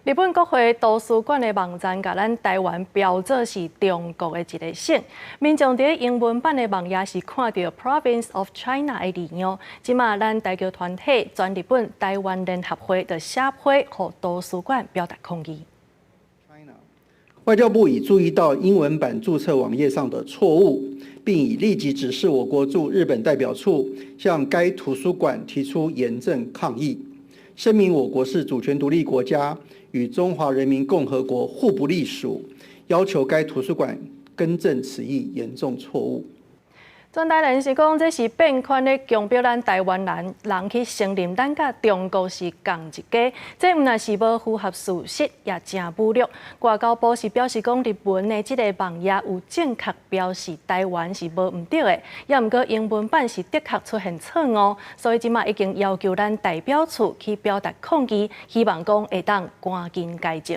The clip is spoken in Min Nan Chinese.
日本國會圖書館的網站，共咱台灣標做是中國的一个省。民眾佇英文版的網頁是看著 Province of China 的字樣。這馬咱台僑團體全日本台灣聯合會就寫批予圖書館表達抗議。外交部已注意到英文版註冊網頁上的錯誤，並已立即指示我國駐日本代表處向該圖書館提出嚴正抗議，聲明我國是主權獨立國家，與中華人民共和國互不隸屬，要求該圖書館更正此一嚴重錯誤。全台聯是講，這是變款咧強迫咱台灣人人去承認咱佮中國是仝一家，這毋但是無符合事實，也誠侮辱。外交部是表示講，日文的這个網頁有正確標示台灣是無毋對的，也毋過英文版是的確出現錯誤，所以這馬已經要求咱代表處去表達抗議，希望講會當趕緊改正。